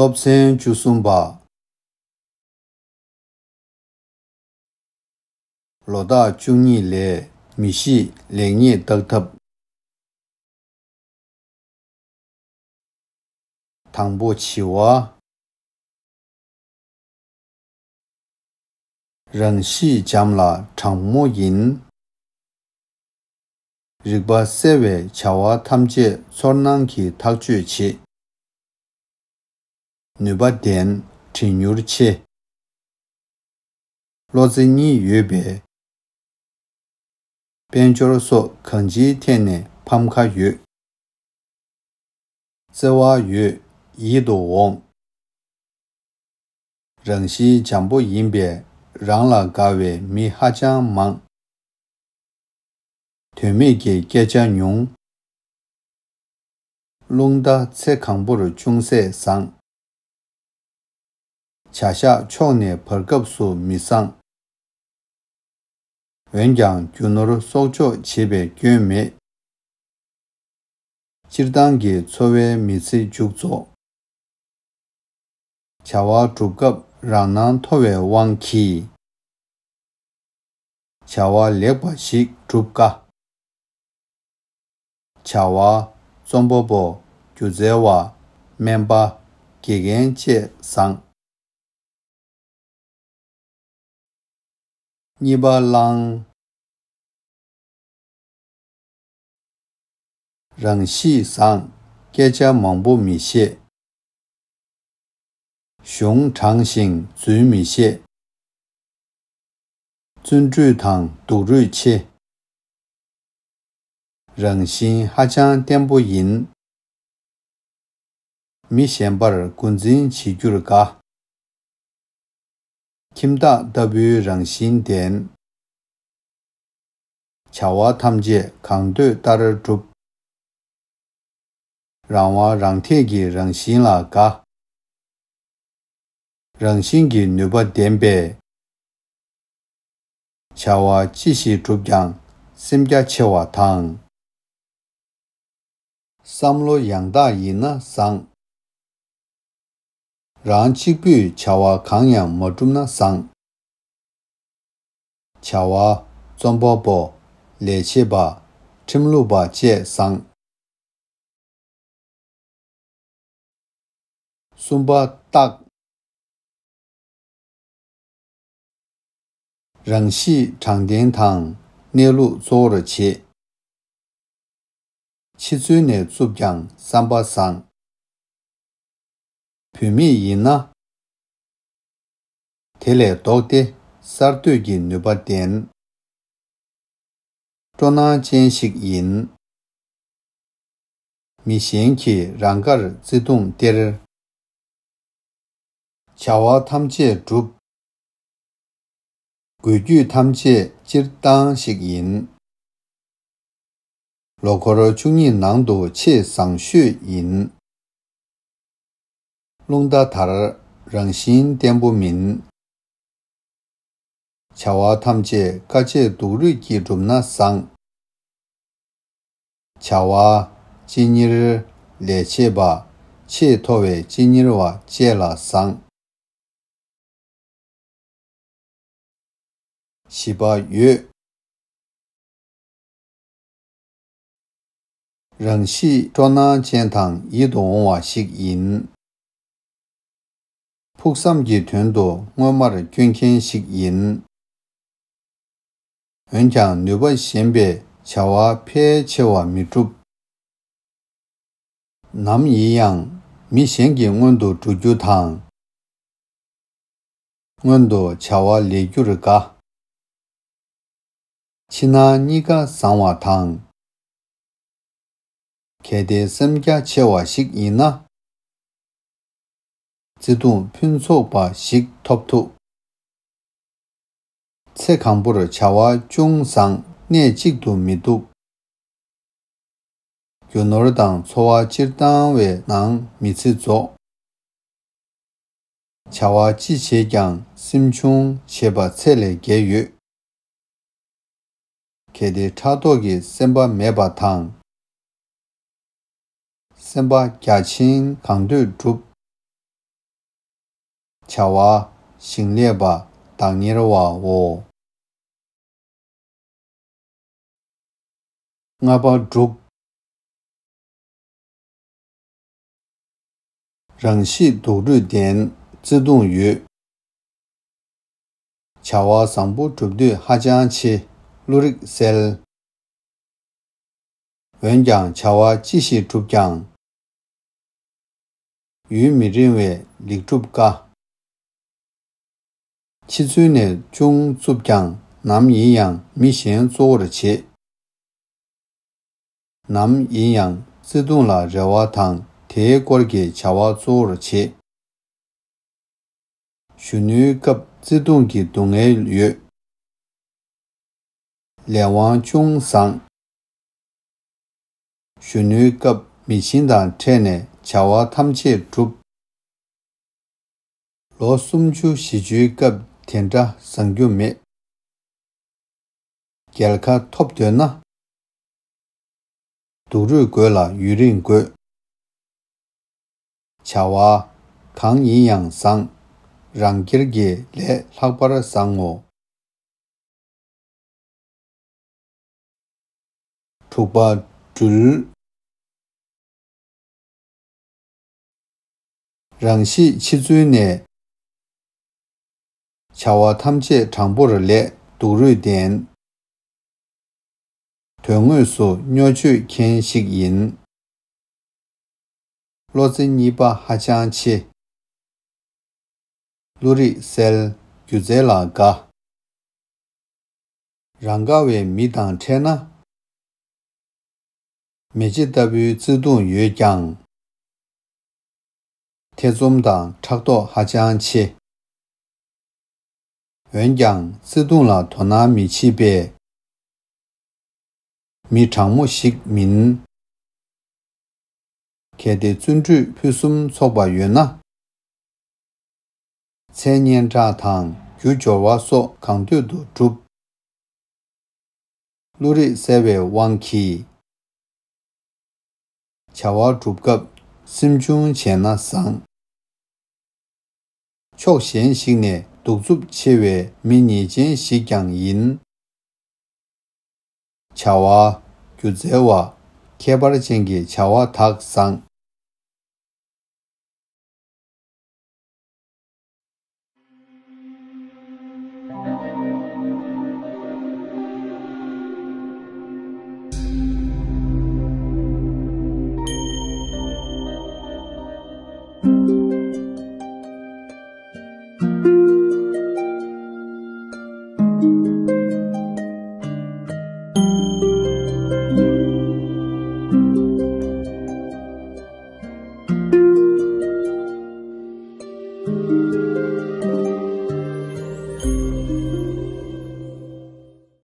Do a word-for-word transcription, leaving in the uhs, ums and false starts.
སློབ་ཚན་བཅུ་གསུམ་པ། ལོ་རྟགས་བཅུ་གཉིས་ལས་མི་ཤིགས་ལེགས་ཉེས་བརྟག་ཐབས། དང་པོ་བྱི་བ། རང་ཤི་འཇམ་ལ་གྲང་མོ་ཡིན། རིག་པ་གསལ་བའི་བྱ་བ་ཐམས་ཅད་ཚོར་སྣང་གིས་ཐག་གཅོད་བྱེད། ནུས་པ་ལྡན། བྲེལ་མྱུར་ཆེ། བློ་རྩེ་གཉིས་ཡོད་པས། དཔལ་འབྱོར་སོགས་གང་ཅིའི་ཐད་ནས་ཕམ་ཁ་ཡོད། བརྩེ་བ་ཡོད། ཡིད་དུ་འོང་། རང་བཞིན་འཇམ་པོ་ཡིན་པས་རང་ལ་དགའ་བའི་མི་ཧ་ཅང་མང་། དོན་མེད་ཀྱི་སྐད་ཆ་ཉུང་། རླུང་རྟ་ཚེ་གང་པོར་ཅུང་ཟད་བཟང་། བྱ་གཞག་ཕྱོགས་ནས་བར་སྐབས་སུ་མི་བཟང་། འོན་ཀྱང་རྒྱུ་ནོར་གསོག་འཇོག་བྱེད་པའི་སྐྱོན་མེད། སྤྱིར་བཏང་གི་འཚོ་བའི་མི་ཚེ་མཇུག་རྫོགས། བྱ་བ་སྒྲུབ་སྐབས་རང་སྣང་མཐོ་བའི་དབང་གིས། བྱ་བ་ལེགས་པ་ཞིག་སྒྲུབ་དཀའ། བྱ་བ། རྩོམ་པ་པོ། སྒྱུ་རྩལ་བ། སྨན་པ། དགེ་རྒན་བཅས་བཟང་། གཉིས་པ་གླང་། རང་གཤིས་བཟང་། སྐད་ཆ་མང་པོ་མི་བཤད། གཞུང་དྲང་ཞིང་རྫུན་མི་བཤད། བརྩོན་འགྲུས་དང་སྡུག་རུས་ཆེ། རང་བཞིན་ཧ་ཅང་བརྟན་པོ་ཡིན། མི་གཞན་པར་འགོ་འཛིན་བྱེད་རྒྱུར་དགའ། ཁྱིམ་བདག་ལྟ་བུའི་རང་བཞིན་ལྡན། བྱ་བ་ཐམས་ཅད་གང་འདོད་ལྟར་སྒྲུབ། རང་དབང་རང་འཐད་ཀྱི་རང་བཞིན་ལ་དགའ། རང་བཞིན་གྱི་ནུས་པ་ལྡན་པས། བྱ་བ་ཅི་ཞིག་བསྒྲུབས་ཀྱང་སེམས་རྒྱ་ཆེ་བ་དང་། བསམ་བློ་ཡང་དག་ཡིན་ན་བཟང་། རང་གཅིག་པུས་བྱ་བ་གང་ཡང་མ་བསྒྲུབས་ན་བཟང་། བྱ་བ། རྩོམ་པ་པོ། ལས་བྱེད་པ། ཁྲིམས་ལུགས་པ་བཅས་བཟང་། གསུམ་པ་སྟག། རང་གཤིས་དྲང་བདེན་དང་གནས་ལུགས་གཙོ་བོར་བྱེད། ཕྱི་ཚུལ་ནས་རྩུབ་ཀྱང་བསམ་པ་བཟང་། བུད་མེད་ཡིན་ན། དེ་ལས་ལྡོག་སྟེ་གསར་གཏོད་ཀྱི་ནུས་པ་ལྡན། སྤྲོ་སྣང་ཅན་ཞིག་ཡིན། མི་གཞན་གྱིས་རང་དགར་བརྩེ་དུང་སྟེར། བྱ་བ་ཐམས་ཅད་སྒྲུབ། འགུལ་སྐྱོད་ཐམས་ཅད་སྤྱིར་བཏང་ཞིག་ཡིན། ལོ་འཁོར་བཅུ་གཉིས་ནང་དུ་ཆེས་བཟང་ཤོས་ཡིན། རླུང་རྟ་དར། རང་བཞིན་བརྟན་པོ་མིན། བྱ་བ་ཐམས་ཅད་དཀའ་སྤྱད་སྡུག་རུས་ཀྱིས་བསྒྲུབས་ན་བཟང་། བྱ་བ། སྤྱི་གཉེར། ལས་བྱེད་པ། ཆེས་མཐོ་བའི་སྤྱི་གཉེར་བ་བཅས་ལ་བཟང་། བཞི་པ་འོད། རང་གཤིས་སྤྲོ་སྣང་ཅན་དང་ཡིད་དུ་འོང་བ་ཞིག་ཡིན། ཕུགས་བསམ་གྱི་དོན་དུ་སྔོན་མར་སྐྱོན་མཁན་ཞིག་ཡིན། འོན་ཀྱང་ནུས་པ་ཞན་པས་བྱ་བ་ཕལ་ཆེ་བ་མི་འགྲུབ། ནམ་ཡིན་ཡང་མི་གཞན་གྱི་སྔོན་དུ་འགྲོ་རྒྱུ་དང་། སྔོན་དུ་བྱ་བ་ལས་རྒྱུར་དགའ། ཕྱི་ནང་གཉིས་ཀ་བཟང་བ་དང་། གལ་ཏེ་སེམས་རྒྱ་ཆེ་བ་ཞིག་ཡིན་ན། བརྩེ་དུང་ཕུན་ཚོགས་པ་ཞིག་ཐོབ་ཐུབ། ཚེ་གང་པོར་བྱ་བ་ཅུང་བཟང་གནས་གཅིག་ཏུ་མི་འདུག། རྒྱུ་ནོར་དང་འཚོ་བ་སྤྱིར་བཏང་བའི་ནང་མི་ཚེ་རྫོགས། བྱ་བ་ཅི་བྱེད་ཀྱང་སེམས་ཆུང་བྱེད་པ་ཚད་ལས་བརྒལ་ཡོད། གལ་ཏེ་ཕྲག་དོག་གི་སེམས་པ་མེད་པ་དང་། སེམས་པ་རྒྱ་ཆེན་གང་འདོད་སྒྲུབ། བྱ་བ། ཞིང་ལས་པ། བདག་གཉེར་བའོ། ལྔ་པ་དྲུག་རང་གཤིས་སྡུག་རུས་ལྡན། བརྩེ་གདུང་ཡོད། བྱ་བ་བཟང་པོ་སྒྲུབ་འདོད་ཧ་ཅང་ཆེ། བློ་རིག་གསལ། འོན་ཀྱང་བྱ་བ་ཅི་ཞིག་བསྒྲུབས་ཀྱང་། ཡུན་མི་རིང་བས་ལེགས་གྲུབ་དཀའ། ཕྱི་ཚུལ་ནས་ཅུང་རྩུབ་ཀྱང་ནམ་ཡིན་ཡང་མི་གཞན་གཙོ་བོར་བྱེད། ནམ་ཡིན་ཡང་བརྩེ་དུང་ལ་རེ་བ་དང་དེའི་སྐོར་གྱི་བྱ་བ་གཙོ་བོར་བྱེད། གཞོན་ནུའི་སྐབས་བརྩེ་དུང་གི་སྡུག་བསྔལ་ཡོད། ལས་དབང་ཅུང་བཟང་། གཞོན་ནུའི་སྐབས་མི་ཆེན་དང་འཕྲད་ནས་བྱ་བ་ཐམས་ཅད་སྒྲུབ། ལོ་སུམ་ཅུ་བཞི་བཅུའི་སྐབས་དེ་འདྲ་བཟང་རྒྱུ་མེད། རྒྱལ་ཁ་ཐོབ་འདོད་ན། སྡུག་རུས་དགོས་ལ་ཡུན་རིང་དགོས། བྱ་བ། གང་ཡིན་ཡང་བཟང་། རང་སྒེར་གྱི་ལས་ལྷག་པར་བཟང་ངོ་། དྲུག་པ། སྦྲུལ། རང་གཤིས་ཕྱི་ཚུལ་ནས། བྱ་བ་ཐམས་ཅད་དྲང་པོར་ལས་སྡུག་རུས་ལྡན། དོན་དངོས་སུ་སྨྱོ་སྤྱོད་མཁན་ཞིག་ཡིན། བློ་རྩེ་གཉིས་པ་ཧ་ཅང་ཆེ། བློ་རིག་གསལ། སྒྱུ་རྩལ་ལ་དགའ། རང་དགའ་བའི་མི་དང་འཕྲད་ན། མེ་ལྕེ་ལྟ་བུའི་བརྩེ་གདུང་ཡོད་ཀྱང་། ཐེ་ཚོམ་དང་ཕྲག་དོག་ཧ་ཅང་ཆེ། འོན་ཀྱང་བརྩེ་དུང་ལ་དོ་སྣང་མི་བྱེད་པས། མི་དྲང་མོ་ཞིག་མིན། གལ་ཏེ་བརྩོན་འགྲུས་ཕུན་སུམ་ཚོགས་པ་ཡོད་ན། མཚན་སྙན་གྲགས་དང་རྒྱུ་འབྱོར་བ་སོགས་གང་འདོད་དུ་སྒྲུབ། བློ་རིག་གསལ་བའི་དབང་གིས། བྱ་བ་སྒྲུབ་སྐབས་སེམས་ཆུང་བྱས་ན་བཟང་། ཕྱོགས་གཞན་ཞིག་ནས་གདུག་རྩུབ་ཆེ་བའི་མི་ཉེས་ཅན་ཞིག་ཀྱང་ཡིན། བྱ་བ། སྒྱུ་རྩལ་བ། ཁྱད་པར་ཅན་གྱི་བྱ་བ་དག་བཟང་